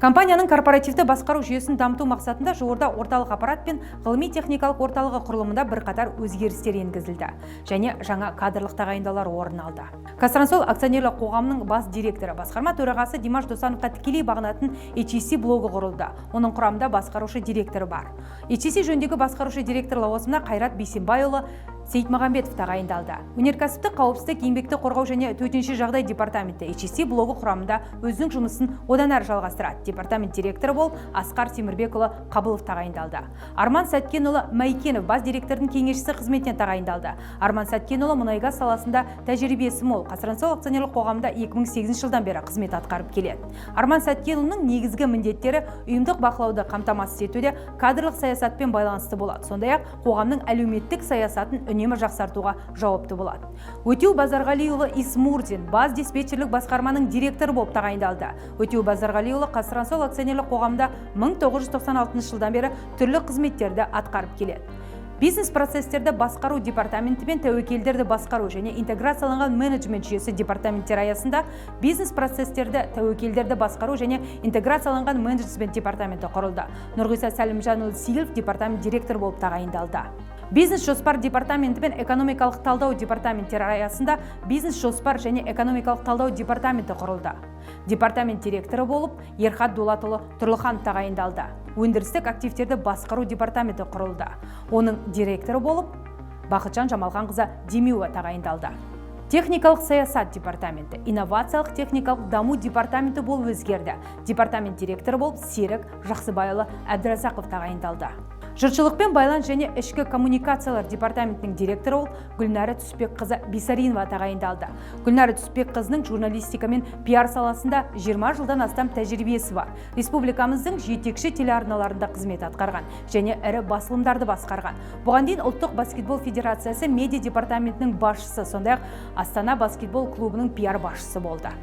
Компанияның корпоративті басқару жүйесін дамыту мақсатында жуырда орталық аппарат пен ғылыми-техникалық орталығы құрылымында бірқатар өзгерістер енгізілді және жаңа кадрлық тағайындаулар орын алды. «Қазтрансойл» акционерлік қоғамының бас директоры, басқарма төрағасы Димаш Досановқа тікелей бағынатын HSE блогы құрылды. Оның құрамында басқарушы директоры бар. HSE жөніндегі басқарушы директор лауазымына Қайрат Бейсенбайұлы Сейітмағамбетов тағайындалды. Өнеркәсіптік қауіпсіздік, еңбекті қорғау және төтенше жағдай департаменті HSE блогы құрамында өзінің жұмысын одан әрі жалғастырады. Департамент директоры болып Асқар Темірбекұлы Қабылов тағайындалды. Арман Сәткенұлы Мәйкенов бас директордың кеңесшісі қызметіне тағайындалды. Арман Сәткенұлы мұнайгаз саласында тәжірибесі мол. «Қазтрансойл» акционерлік қоғамында 2008 жылдан бері қызмет атқарып келеді. Арман Сәткенұлының негізгі міндеттері ұйымдық бақылауды қамтамасыз етуде кадрлық саясатпен байланысты болады. Сондай-ақ қоғамның әлеуметтік саясатын үнемі жақсартуға жауапты болады. Өтеу Базарғалиұлы Исмурзин бас диспетчерлік басқарманың директоры болып тағайындалды. Өтеу Базарғалиұлы «Қазтрансойл» акционерлік қоғамында 1996 жылдан бері түрлі қызметтерді атқарып келеді. Бизнес процестерді басқару департаменті мен тәуекелдерді басқару және интеграцияланған менеджмент жүйесі департаменттері аясында бизнес процестерді, тәуекелдерді басқару және интеграцияланған менеджмент департаменті құрылды. Нұрғиса Сәлімжанұлы Сейілов департамент директоры болып тағайындалды. Бизнес жоспар департаменті мен экономикалық талдау департаменттері аясында бизнес жоспар және экономикалық талдау департаменті құрылды. Департамент директоры болып Ерхат Дулатұлы Тұрлыханов тағайындалды. Өндірістік активтерді басқару департаменті құрылды. Оның директоры болып Бақытжан Жамалханқызы Демеуова тағайындалды. Техникалық саясат департаменті инновациялық техникалық даму департаменті болып өзгерді. Департамент директоры болып Серік Жақсыбайұлы Әбдіразақов тағайындалды. Жұртшылықпен байланыс және ішкі коммуникациялар департаментінің директоры болып Гүлнара Түсіпбекқызы Бисаринова тағайындалды. Гүлнара Түсіпбекқызының журналистика мен пиар саласында 20 жылдан астам тәжірибесі бар. Республикамыздың жетекші телеарналарында қызмет атқарған және ірі басылымдарды басқарған. Бұған дейін Ұлттық баскетбол федерациясы медиа департаментінің басшысы, сондай-ақ Астана баскетбол клубының пиар басшысы болды.